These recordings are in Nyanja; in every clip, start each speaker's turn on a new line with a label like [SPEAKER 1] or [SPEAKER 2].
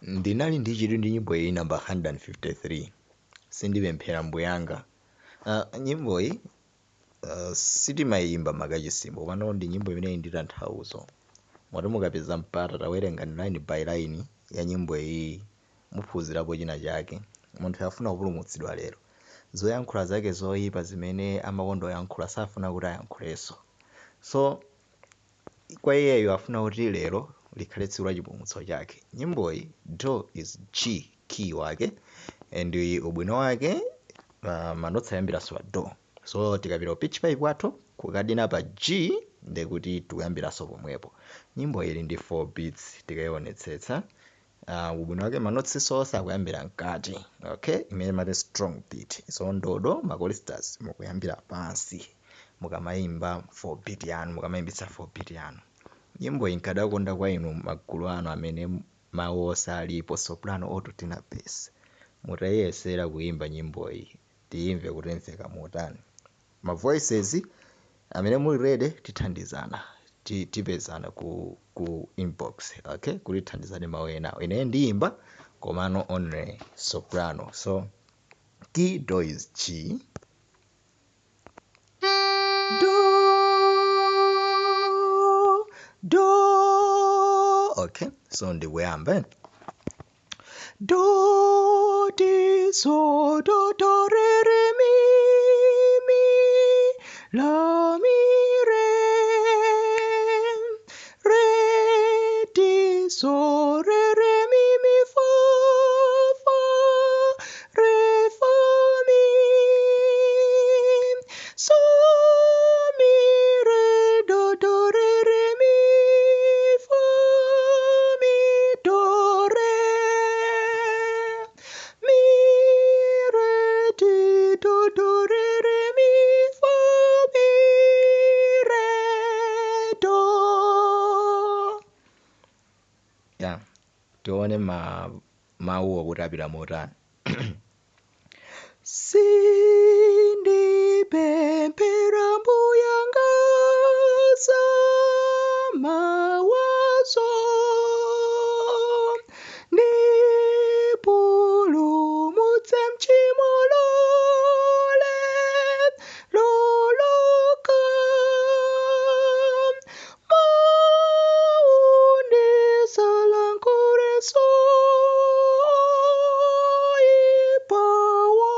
[SPEAKER 1] Ndinali ndi chidwi ndi nyimbo iyi number 153, Sindipemphera Mbuyanga. Nyimboyi sitimayimba makachisimo, pano ndi nyimbo imeneyi ndi tanthauzo. Moti mukapeza mpata tawerengani line by line ya nyimbo iyi, muphunzirapo china chake. Munthu afuna kupulumutsidwa lero. Zoyankhula zake zoyipa zimene amakonda kuyankhula safuna kuti ayankhulenso. So kwa iyeyo afuna kuti lero likhale tsiku la chipulumutso chake. Nyimboyi do is G key wake, and ubwino wake manotsi ayambiranso pa do. So tikapita ku pitch pipe kwathu kukadina pa G, ndekuti tikuyambiranso pomwepo. Nyimbo ili ndi 4 beats tikayionetsetsa. Ubwino wake manotsi onse akuyambira mkati, okay, imene mati strong beat. So ndodo ma choristers mukuyambira pansi mukamayimba 4 beat yanu, mukamayimbitsa 4 beat yanu. Nyimbo iyi nkadakonda kwa inu magulu anu amene mawu onse alipo, soprano, alto, tenor, bass, mutayesera kuyimba nyimbo iyi tiyimve kuti imveka motani. Ma voices amene muli ready, tithandizana, tipezana ku inbox, okay, kuti tithandizane mawu enawo. Ine ndiyimba komano only soprano. So key do is G, do, do, okay. So ndikuyamba do, ti, so, do, do, re, re, mi, mi, la, mi, re, re, ti, so, re, re, mi, mi, fa, fa, re, fa, mi, so, mi, re, do, do, re, re, mi, fa, mi, do, re, mi, re, ti, do, do, re, re, mi, fa, mi, re, do. Yeah, tione mawuwo kuti apita motani. Sindipemphera mbuyanga zamawazo, ndipulumutse mchimo lole loloka, mawu ndisalankhule oyipawo,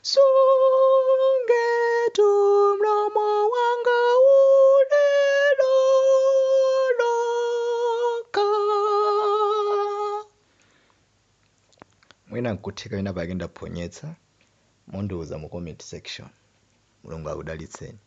[SPEAKER 1] sungetu mlomo wanga uleloloka. Mwina nkutheka wina pake ndaphonyetsa, mundiuza mu comment section. Mulungu akudalitseni.